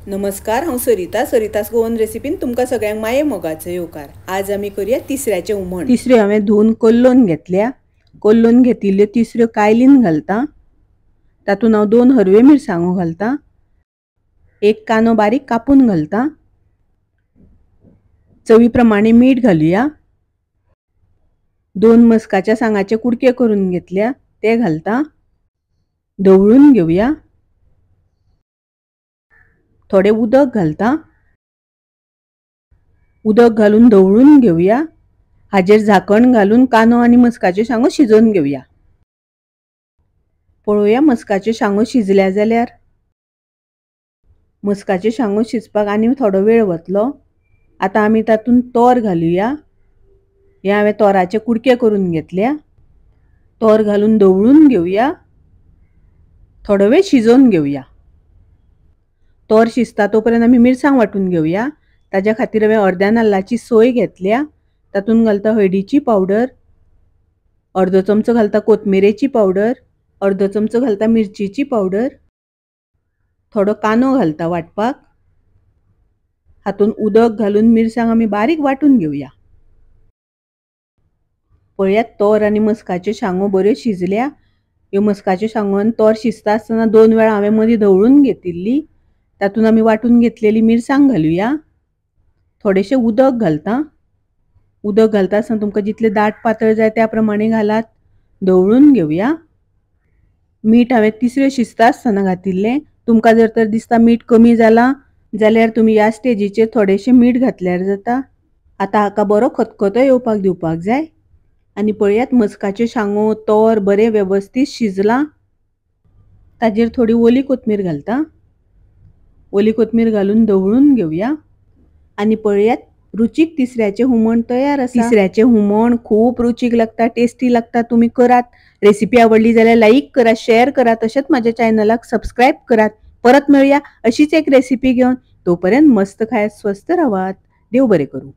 नमस्कार, हांव सरिता। सरितास गोवन रेसिपीन तुमकां सगळ्यांक माये मोगाचो येवकार। आज आमी करूया तिसऱ्याचें हुमण। तिसऱ्यो हांवें धुवन कोल्लोवन घेतल्या। कोल्लोवन घेतिल्ल्यो तिसऱ्यो कायलीन घालता। तातूंत हांव 2 हरव्यो मिरसांगो घालता, 1 कांदो बारीक कापून घालता, चवी प्रमाणे मीठ घालुया, 2 मस्काच्या सांगाचे कुडके करून घेतल्या ते घालता, धवळून घेवया, थोडे उदक घालता, उदक घालून धवळून घेवया। हाजेर झाकण घालून कांदो आनी मस्काच्यो सांगो शिजोवन घेवया। पळोवया मस्काच्यो सांगो शिजल्या जाल्यार। मस्काच्यो सांगो शिजपाक आनी थोडो वेळ वतलो। आतां आमी तातूंत तोर घालुया। हे हांवें तोराचे कुडके करून घेतल्या। तोर घालून धवळून घेवया, थोडो वेळ शिजोवन घेवया। तोर शिजता तोपर्यंत आमी मिरसांग वांटून घेवया। ताज्या खातीर हांवें अर्द्या नाल्लाची सोय घेतल्या। तातूंत घालता हळदीची पावडर, अर्दो चमचो घालता कोथमिरेची पावडर, अर्दो चमचो घालता मिरचीची पावडर, थोडो कांदो घालता वांटपाक। हातूंत उदक घालून मिरसांग आमी बारीक वांटून घेवया। पळयात तोर आनी मस्काच्यो सांगो बऱ्यो शिजल्या। ह्यो मस्काच्यो सांगो आनी तोर शिजता आसतना 2 वेळा हांवें मदीं धवळून घेतिल्ली। तातूंत आमी वांटून घेतलेली मिरसांग घालुया। थोडेशें उदक घालता। उदक घालता आसतना तुमकां जितलें दाट पातळ जाय त्या प्रमाणे घालात। धवळून घेवया। मीठ हांवें तिसऱ्यो शिजता आसतना घातिल्लें। तुमकां जर तर दिसता मीठ कमी जालां जाल्यार तुमी ह्या स्टेजीचेर थोडेशें मीठ घातल्यार जाता। आतां हाका बरो खतखतो येवपाक दिवपाक जाय। आनी पळयात मस्काच्यो सांगो तोर बरें वेवस्थीत शिजलां। ताजेर थोडी ओली कोथमीर घालता। ओली कोथमीर घालून धवळून घेवया। आनी पळयात रुचीक तिसऱ्याचें हुमण तयार आसा। तिसऱ्याचें हुमण खूब रुचीक लागता, टेस्टी लागता। तुमी करात। रेसिपी आवडली जाल्यार लायक करात, शेअर करात, तशेंच माझ्या चॅनलाक सबस्क्रायब करात। परत मेळुया अशीच एक रेसिपी घेवन। तोपर्यंत मस्त खायात, स्वस्थ रावात। देव बरें करूं।